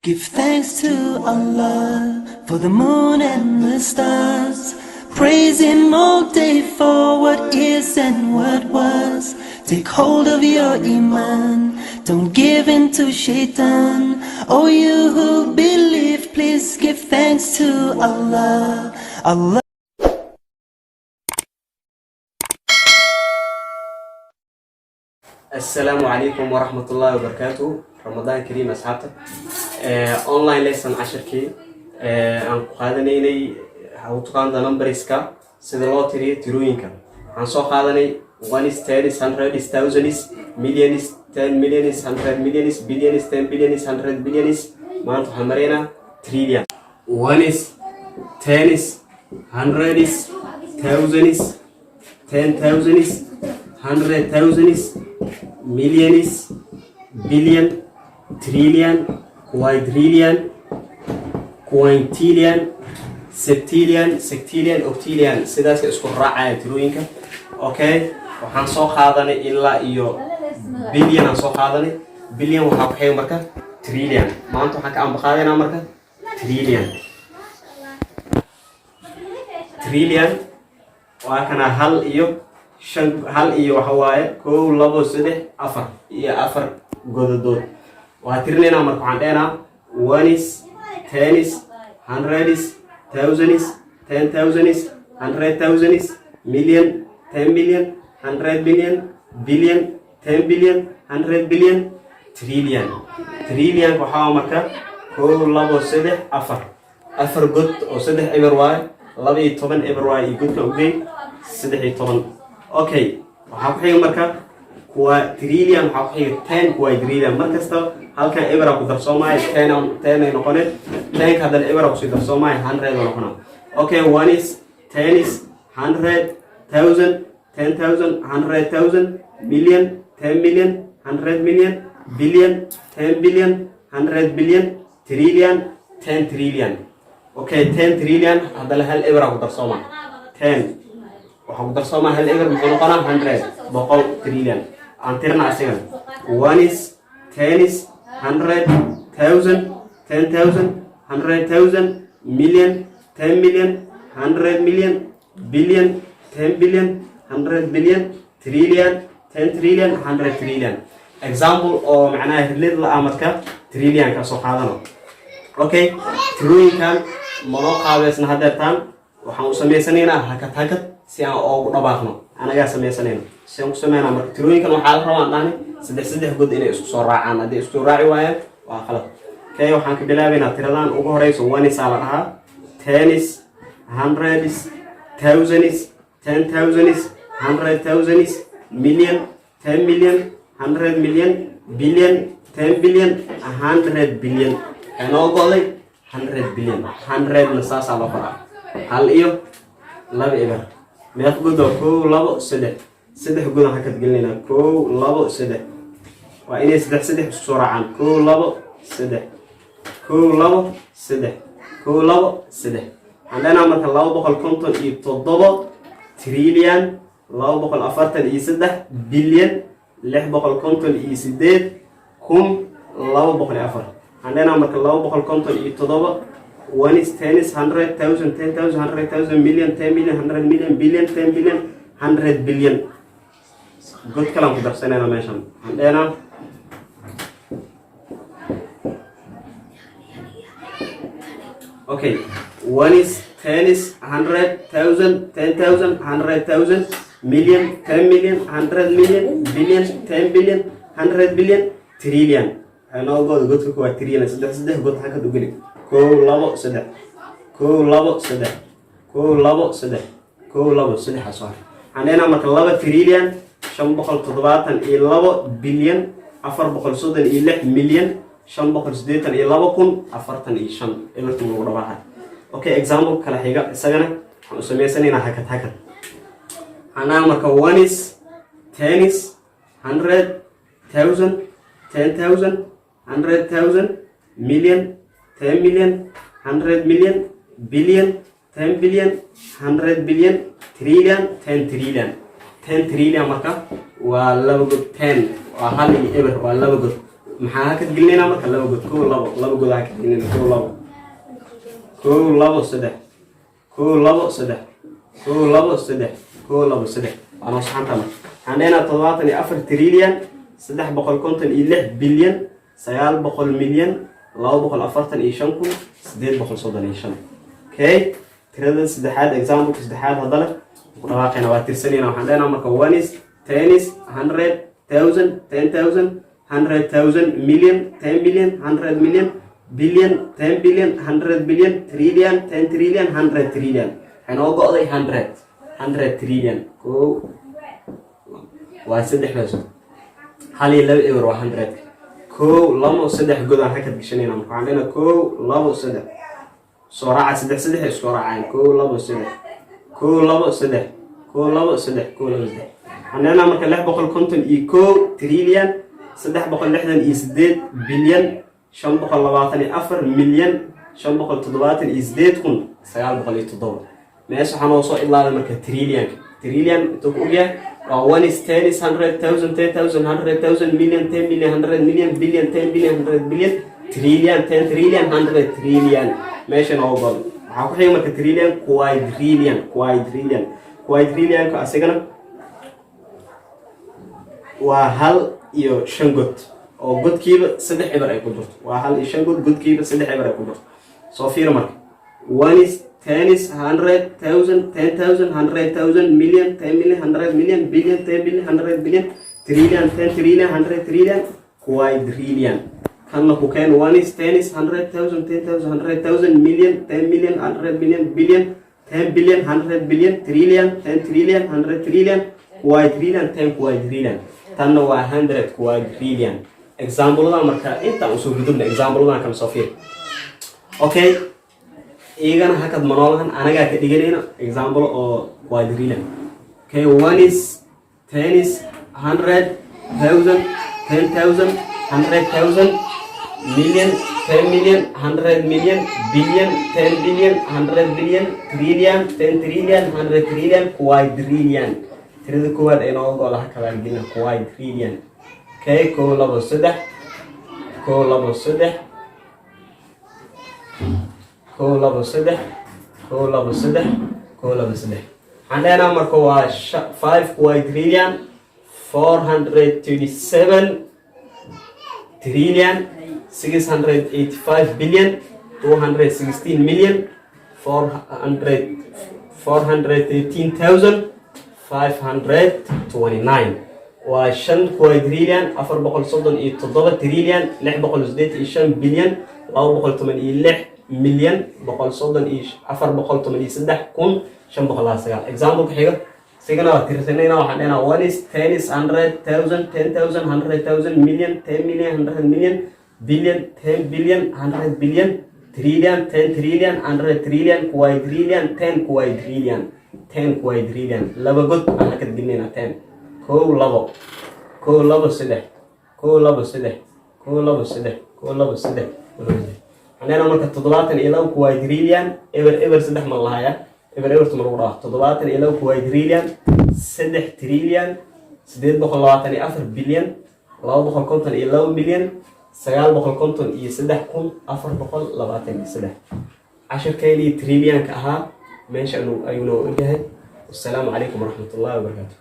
Give thanks to Allah for the moon and the stars. Praise Him all day for what is and what was. Take hold of your iman, don't give in to shaitan. Oh, you who believe, please give thanks to Allah. Allah. Asalaamu calaykum waraxmat ullaahi wabarakaatuh. Ramadaan kariim, asxaabta. Online lesson cashirkii aan ku qaadanaynay taqaanta numberska, sida loo tiriyo tirooyinka. Waxaan soo qaadanay ones, tens, hundreds, thousands, millions, ten millions, hundred millions, billions, ten billions, hundred billions. Maanta waxaan maraynaa trillion. Ones, tens, hundreds, thousands, ten thousands, hundred thousands, millions, billion, trillion, quadrillion, quintillion, septillion, sextillion, octillion. Sidaasay isku raacayaan tirooyinka. Okay, waxaan soo qaadanay ilaa iyo billion aan soo qaadanay. Billion waxaa ku xiga marka trillion. Maanta waxaan ka amba qaadaynaa marka trillion. Trillion waa kana, hal iyo shan, hal iyo waxa waaye kow, labo, saddex, afar iyo afar godadood. Waa tirinaynaa marka. Waxaan dhehnaa ones, tens, hundreds, thousands, ten thousands, hundred thousands, million, 10 million, 100 million, billion, 10 billion, 100 billion, trillion. Trillion waxaa marka kow, labo, saddex, afar, afar god oo saddex eber waaye, 12 eber waaye iyo godka ugey 13. Okay, waxaa ku xiga marka quadrillion. Waxaa ku xiga 10 quadrillion. Mar kasta halkan ebera ku darsoomaayo, 10, 10 ay noqoneen. Tenka haddana ebera kusii darsoomaayo, 100 oo noqona. Okay, ones, tens, hundred, thousand, 10,000, 100,000, million, 10 million, 100 million, billion, 10 billion, 100 billion, trillion, 10 trillion. Okay, 10 trillion haddana hal ebera ku darsooma. 10 waxaa ku darsoomaa hal eber, muxuu noqonaa? 100, 100 trillion. Aan tirina asigana: ones, tens, hundred, thousand, 10,000, 100,000, million, 10 million, 100 million, billion, 10 billion, 100 billion, trillion, 10 trillion, 100 trillion. Example oo macnaha relate la ah marka trillion ka soo qaadano. Okay, tirooyinkan manoo qaabeysna hadeertaan. Waxaan u samaysanaynaa hakad hakad si aan oogu dhabaaqno. Anagaa samaysanayno. Si aan ku sameynaa marka tirooyinkan, waxaa la rabaa aan dhahni saddex saddex god inay isku soo raacaan. Hadday isku soo raaci waayaan, waa qalad. Okay, waxaan ka bilaabaynaa tiradan ugu horeyso. Ones aa la dhahaa, tens, hundreds, thousands, ten thousands, hundred thousands, million, 10 million, 100 million, billion, 10 billion, 100 billion. Waxay noo go'day 100 billion. Hundredna saasaa loo qoraa, hal iyo laba eber. Meeqa god waa? Kow, labo, saddex. Saddex godaan hakad gelinaynaa. Kow, labo, saddex. Waa inay saddex saddex isku soo raacaan. Kow, labo, saddex. Kow, labo, saddex. Kow, labo, saddex. Waxaan leenaha marka 257 trillion, 243 bilyan, 658,204. Waxaan leenaha marka 257. Ones, tens, hundred, thousand, 10,000, 100,000, million, 10 million, 100 million, billion, 10 billion, 100 billion. God kalaan ku darsanayna meeshan. Waxaan dhehnaa okay, ones, tens, hundred, thousand, 10,000, 100,000, million, 10 million, 100 million, billion, 10 billion, 100 billion, trillion. Waxay noo gooda godka koowaad trillion. Saddex saddex god hakad u geli. Kow, labo, saddex. Kow, labo, saddex. Kow, labo, saddex. Kow, labo, saddex soo har. Waxaan leenaha marka 2 trillion, 572 bilyan, 436 milyan, 582,045. Ebertu lagu dhawaaqay. Okay, example kala xiga isagana waxaan u samaysanaynaa hakad hakad. Waxaan marka ones, tens, hundred, thousand, 10,000, 100,000, million, 10 million, 100 million, billion, 10 billion, 100 billion, trillion, 10 trillion. 10 trillion marka waa laba god. 10 waa hal iyo eber, waa laba god. Maxaa hakad gelinaynaa marka? Laba god. Kow, labo, laba god hakad gelinayna. Kow, labo, kow, labo, saddex, kow, labo, saddex, kow, labo, saddex, kow, labo, saddex. Waa noo saxanta. Marka waxaan dhehnaa 74 trillion 356 bilyan 900 milyan 245,835. Okay, tirada saddexaad, exampleka saddexaad haddana ku dhawaaqayna, waa tirsanayna. Waxaan dhehnaa marka ones, tens, hundred, thousand, 10,000, 100,000, million, 10 million, 100 million, billion, 10 billion, 100 billion, trillion, 10 trillion, 100 trillion. Waxay noo go'day hundred, 100 trillion. Kow, waa saddexdaas, hal iyo laba eber waa hundred. Kow, labo, saddex god aan hakad gashanayna. Marka waxaan leenahay kow, labo, saddex, soo raaca, saddex, saddex ay isku raacaan. Kow, labo, saddex, kow, labo, saddex, kow, labo, saddex, kow, labo, saddex. Waxaan leenahay marka 651 trillion 368 bilyan 524 milyan 578,907. Meesha waxaa noo soo ilaalay marka trillionka. Trillion intuu ku ogyahay waa ones, tens, hundred, thousand, 10,000, 100,000, million, 10 million, 100 million, billion, 10 billion, 100 billion, trillion, 10 trillion, 100 trillion. Meesha noogu godo waxaa ku xiga marka trillion quadrillion. Quadrillion, quadrillionka asigana waa hal iyo shan god oo godkiiba saddex eber ay ku jirto. Waa hal iyo shan god, godkiiba saddex eber ay ku jirto. Soo fiiro marka: ones, tens, hundred, thousand, 10,000, 100,000, million, 10 million, 100 million, billion, 10 billion, 100 billion, trillion, 10 trillion, 100 trillion, quadrillion. Kanna ku keen: ones, tens, hundred, thousand, 10,000, 100,000, million, 10 million, 100 million, billion, 10 billion, 100 billion, trillion, 10 trillion, 100 trillion, quadrillion, 10 quadrillion. Tanna waa 100 quadrillion. Examplada marka intaan usoo gudubna, exampleladan kala soo fiir. Okay, iyagana hakad manoolahan anagaa ka dhiganayno example oo quadrillion. Okay, ones, tens, hundred, thousand, 10,000, 100,000, million, 10 million, 100 million, billion, 10 billion, 100 billion, trillion, 10 trillion, 100 trillion, quadrillion. Tirada koowaad ay nooga go'da hakadaan gelina, quadrillion. Okay, kow, labo, saddex, kow, labo, saddex, kow, labo, saddex, kow, labo, saddex, kow, labo, saddex. Waxaan leenaha marka waa 5 quadrillion 437 trillion 685 billion 216 million 413,529. Waa 5 quadrillion 437 trillion 685 bilyan 216 milyan 134,413,529. Example ku xiga isigana waa tirsanayna. Waxaan dhehnaa ones, tens, hundred, thousand, 10,000, 100,000, million, 10 million, 100 million, billion, 10 billion, 100 billion, trillion, 10 trillion, 100 trillion, quadrillion, 10 quadrillion. 10 quadrillion, laba god aan hakad gelinayna. Ten, kow, labo, kow, labo, saddex, kow, labo, saddex, kow, labo, saddex, kow, labo, saddex, kow, labo, saddex. Waxaan leenahay marka 72 quadrillion, eber eber saddex ma lahaya, eber eberta ma lagu dhaaf. 72 quadrillion 3 trillion 824 bilyan 252 milyan 953,423. Cashirkeydii trillionka ahaa meesha ayuu noo ogyahay. Wasalaamu calaykum waraxmat ullahi wabarakaatu.